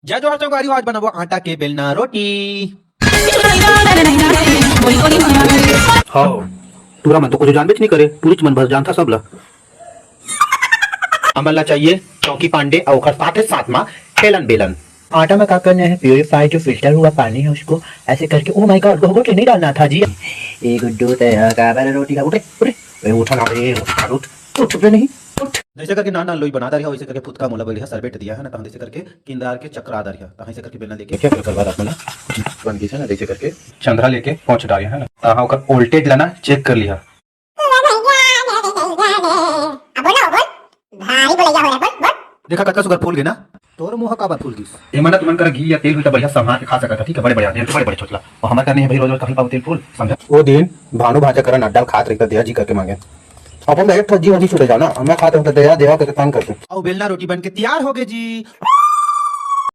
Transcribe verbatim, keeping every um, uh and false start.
जय जोहार संगवारी हो, आज बनाबो आटा के बेलना रोटी। हव, टूरा मन तो कुछ जानबेच नइ करे, टूरीच मन बस जानथा सब ला। हमन ला चाहिए चौकी पांडे अउ ओकर साथे साथ मा हेलन बेलन। आटा में का करना है, प्योरीफाई जो फिल्टर हुआ पानी है उसको ऐसे करके, ओ माय गॉड, गोहगोटे नहीं डालना था जी। ए गुड्डू, ते ह काबर रोटी खा, उठ रे, उठ रे, ए, उठ ना रे, उठ, उठ, उठ रे नहीं, उठ। जैसे करके नान नान लोई बना डारिहा, वैसे करके फुतका मोला बढ़िया सरबेट दिया है ना, तहाँ जैसे करके किंदार के चकरा डारिहा, तहाँ ऐसे करके बेलना लेके क्या करवा रहा अपना बन गई है ना, जैसे करके चंद्रा लेके पहुंच डारिहा है ना, तहाँ ओकर वोल्टेज ला ना चेक कर लिहा। अब बोलो, बोल। भारी बोलैया हो रहा है, बोल, बोल। देखा कतका सुघर फूल गे ना। तोर मुंह काबर फूल गिस? ए मन, तुमन कर घी या तेल हुई त बढ़िया संभाल के खा सकत ह, ठीक है, बड़े बड़े आदमी, बड़े बड़े छोटला। और हमार कर नहीं है भाई, रोज रोज कहाँ पाऊ तेल फूल, समझा? वो दिन भानु भांचा करन अड्डा ल खात रही त दया जी करके मांगे। अपन तो एक ठो जी होती छूटे जाना, मैं खाते होते दया देवा करके तंग करते। अउ बेलना रोटी बन के तैयार हो गए जी।